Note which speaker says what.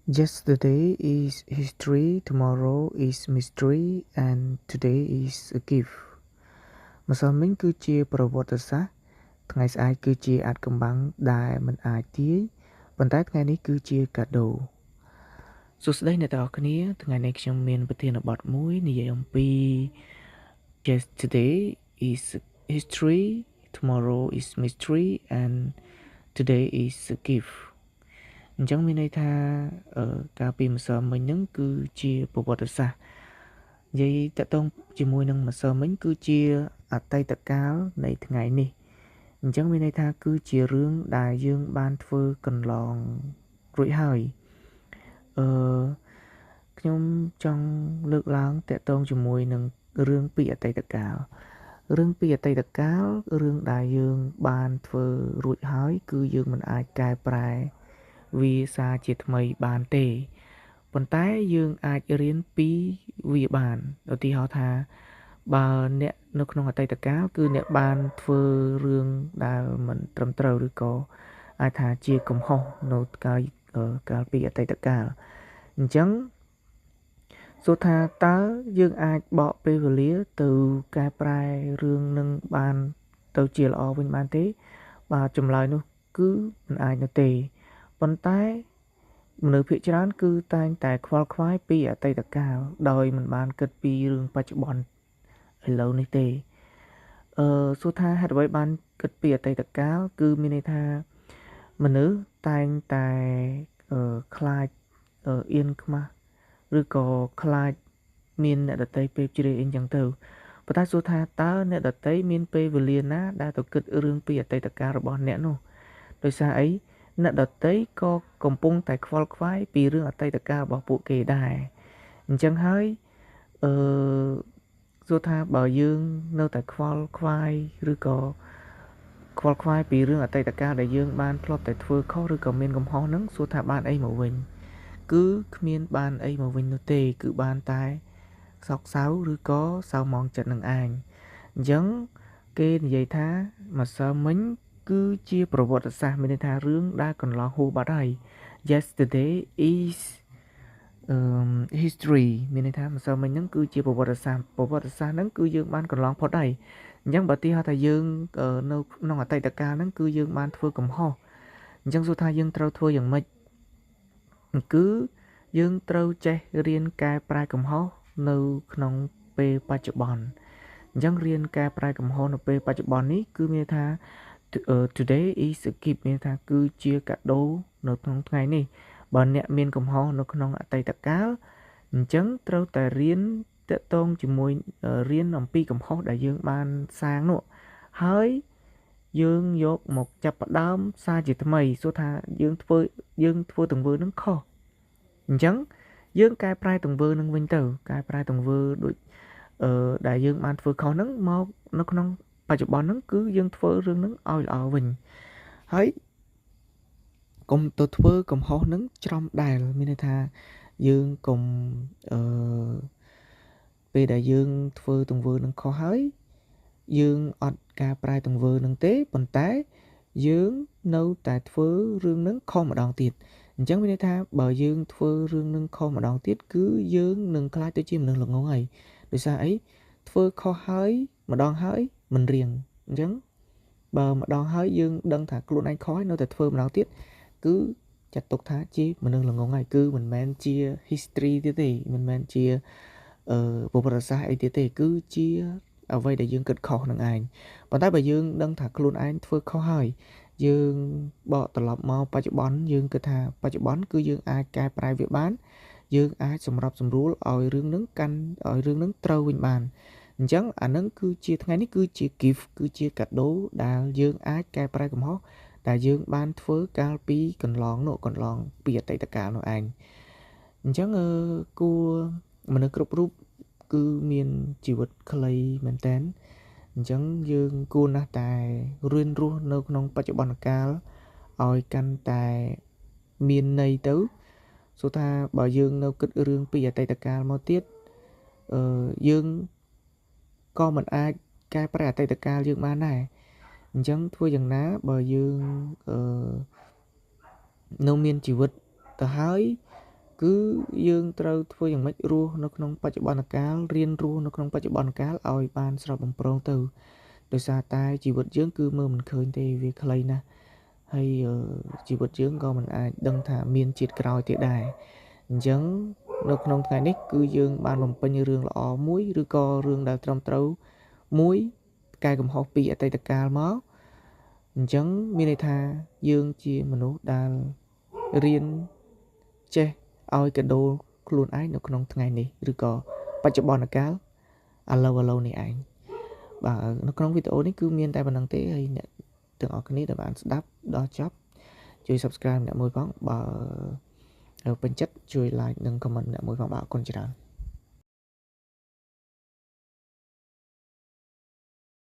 Speaker 1: Yesterday is history, tomorrow is mystery, and today is a gift. ម្សិលមិញគឺជាប្រវត្តិសាស្ត្រថ្ងៃស្អែកគឺជាអាថ៌កំបាំងដែលមិនអាចទាយប៉ុន្តែថ្ងៃនេះគឺជាកាដូសួស្តីអ្នកទាំងអស់គ្នាថ្ងៃនេះខ្ញុំមានប្រធានបទមួយនិយាយអំពី Yesterday is history, tomorrow is mystery, and today is a gift. អញ្ចឹងមានន័យថាកាលពីម្សិលមិញហ្នឹងគឺជាប្រវត្តិសាស្ត្រនិយាយតកតងជាមួយនឹងម្សិលមិញគឺជាអតីតកាលនៃថ្ងៃនេះអញ្ចឹងមានន័យថាគឺជារឿងដែលយើងបានធ្វើកន្លងរួចហើយអឺខ្ញុំចង់លើកឡើងតកតងជាមួយនឹងរឿងពីអតីតកាលរឿងពីអតីតកាលរឿងដែលយើងបានធ្វើរួចហើយគឺយើងមិនអាចកែប្រែវាសារជាថ្មីបានទេប៉ុន្តែយើងអាចរៀនពីវាបានឧទាហរណ៍ថាបើអ្នកនៅក្នុងអតីតកាលគឺអ្នកបានធ្វើរឿងដែលមិនត្រឹមត្រូវឬក៏អាចថាជាកំហុសនៅកាលពីអតីតកាលអញ្ចឹងសួរថាតើយើងអាចបកពេលវេលាទៅកែប្រែរឿងនឹងបានទៅជាល្អវិញបានទេបាទចម្លើយនោះគឺមិនអាចនោះទេប៉ុន្តែមនុស្សភាគច្រើនគឺតែងតែខ្វល់ខ្វាយពីអតីតកាលដោយមិនបានគិតពីរឿងបច្ចុប្បន្នឥឡូវនេះទេអឺសួរថាហេតុអ្វីបានគិតពីអតីតកាលគឺមានន័យថាមនុស្សតែងតែខ្លាចអៀនខ្មាស់ឬក៏ខ្លាចមានអ្នកដតីពេបជ្រាយអីចឹងទៅប៉ុន្តែសួរថាតើអ្នកដតីមានពេលវេលាណាដែលទៅគិតរឿងពីអតីតកាលរបស់អ្នកនោះដោយសារអីអ្នកដតីក៏កំពុងតែខ្វល់ខ្វាយពីរឿងអតីតកាលរបស់ពួកគេដែរអញ្ចឹងហើយអឺសួរថាបើយើងនៅតែខ្វល់ខ្វាយឬក៏ខ្វល់ខ្វាយពីរឿងអតីតកាលដែលយើងបានធ្លាប់តែធ្វើខុសឬក៏មានកំហុសហ្នឹងសួរថាបានអីមកវិញគឺគ្មានបានអីមកវិញនោះទេគឺបានតែសោកសៅឬក៏សៅមងចិត្តនឹងឯងអញ្ចឹងគេនិយាយថាម្សិលមិញគឺជាប្រវត្តិសាស្ត្រមានន័យថារឿងដែលកន្លងហួសបាត់ហើយ Yesterday is history មានន័យថាម្សិលមិញហ្នឹងគឺជាប្រវត្តិសាស្ត្រប្រវត្តិសាស្ត្រហ្នឹងគឺយើងបានកន្លងផុតហើយអញ្ចឹងបើទីហៅថាយើងនៅក្នុងអតីតកាលហ្នឹងគឺយើងបានធ្វើកំហុសអញ្ចឹងសួរថាយើងត្រូវធ្វើយ៉ាងម៉េចគឺយើងត្រូវចេះរៀនកែប្រែកំហុសនៅក្នុងពេលបច្ចុប្បន្នអញ្ចឹងរៀនកែប្រែកំហុសនៅពេលបច្ចុប្បន្ននេះគឺមានថា today is a gift មានថាគឺជាកាដូនៅក្នុងថ្ងៃនេះបើអ្នកមានកំហុសនៅក្នុងអតីតកាលអញ្ចឹងត្រូវតែរៀនតកតងជាមួយរៀនអំពីកំហុសដែលយើងបានសាងនោះហើយយើងយកមកចាប់ផ្ដើមសារជាថ្មីសួរថាយើងធ្វើយើងធ្វើទង្វើនឹងខុសអញ្ចឹងយើងកែប្រែទង្វើនឹងវិញទៅកែប្រែទង្វើដូចអឺដែលយើងបានធ្វើខុសហ្នឹងមកនៅក្នុងបច្ចុប្បន្នហ្នឹងគឺយើងធ្វើរឿងហ្នឹងឲ្យល្អវិញហើយកុំទៅធ្វើកំហុសហ្នឹងច្រំដែលមានន័យថាយើងកុំអឺពេលដែលយើងធ្វើទង្វើនឹងខុសហើយយើងអត់កែប្រែទង្វើនឹងទេប៉ុន្តែយើងនៅតែធ្វើរឿងនឹងខុសម្ដងទៀតអញ្ចឹងមានន័យថាបើយើងធ្វើរឿងនឹងខុសម្ដងទៀតគឺយើងនឹងក្លាយទៅជាមនុស្សល្ងងហើយដោយសារអីធ្វើខុសហើយម្ដងហើយមិនរៀងអញ្ចឹងបើម្ដងហើយយើងដឹងថាខ្លួនឯងខុសហើយនៅតែធ្វើម្ដងទៀតគឺចាត់ទុកថាជាមនុស្សល្ងងហើយគឺមិនមែនជា history ទៀតទេមិនមែនជាអឺប្រវត្តិសាស្ត្រអីទៀតទេគឺជាអ្វីដែលយើងគិតខុសនឹងឯងប៉ុន្តែបើយើងដឹងថាខ្លួនឯងធ្វើខុសហើយយើងបកត្រឡប់មកបច្ចុប្បន្នយើងគិតថាបច្ចុប្បន្នគឺយើងអាចកែប្រែវាបានយើងអាចសម្របសម្រួលឲ្យរឿងនឹងកាន់ឲ្យរឿងនឹងត្រូវវិញបានអញ្ចឹងអានឹងគឺជាថ្ងៃនេះគឺជា gift គឺជាកាដូដែលយើងអាចកែប្រែកំហុសដែលយើងបានធ្វើកាលពីកន្លងនោះកន្លងពីអតីតកាលនោះឯងអញ្ចឹងអឺគួរមនុស្សគ្រប់រូបគឺមានជីវិតខ្លីមែនតើអញ្ចឹងយើងគួរណាស់តែរៀនរស់នៅក្នុងបច្ចុប្បន្នកាលឲ្យកាន់តែមានន័យទៅសួរថាបើយើងនៅគិតរឿងពីអតីតកាលមកទៀតអឺយើងក៏មិនអាចកែប្រែអតីតកាលយើងបានដែរអញ្ចឹងធ្វើយ៉ាងណាបើយើងអឺនៅមានជីវិតទៅហើយ គឺយើងត្រូវធ្វើយ៉ាងម៉េចរស់នៅក្នុងបច្ចុប្បន្នកាលរៀនរស់នៅក្នុងបច្ចុប្បន្នកាលឲ្យបានស្រស់បំព្រងទៅដោយសារតែជីវិតយើងគឺមើលមិនឃើញទេវាខ្លីណាស់ហើយជីវិតយើងក៏មិនអាចដឹងថាមានជាតិក្រោយទៀតដែរអញ្ចឹងនៅក្នុងថ្ងៃនេះគឺយើងបានបំពេញរឿងល្អមួយឬក៏រឿងដែលត្រឹមត្រូវមួយកែកំហុសពីអតីតកាលមកអញ្ចឹងមានន័យថាយើងជាមនុស្សដែលរៀនចេះឲ្យកដូរខ្លួនឯងនៅក្នុងថ្ងៃនេះឬក៏បច្ចុប្បន្នកាលឥឡូវនេះឯងបាទនៅក្នុងវីដេអូនេះគឺមានតែប៉ុណ្្នឹងទេហើយអ្នកទាំងអស់គ្នាដែលបានស្ដាប់ដល់ចប់ជួយ Subscribe អ្នកមួយផងបើពេញចិត្តជួយ Like និង Comment អ្នកមួយផងបាទអរគុណច្រើន។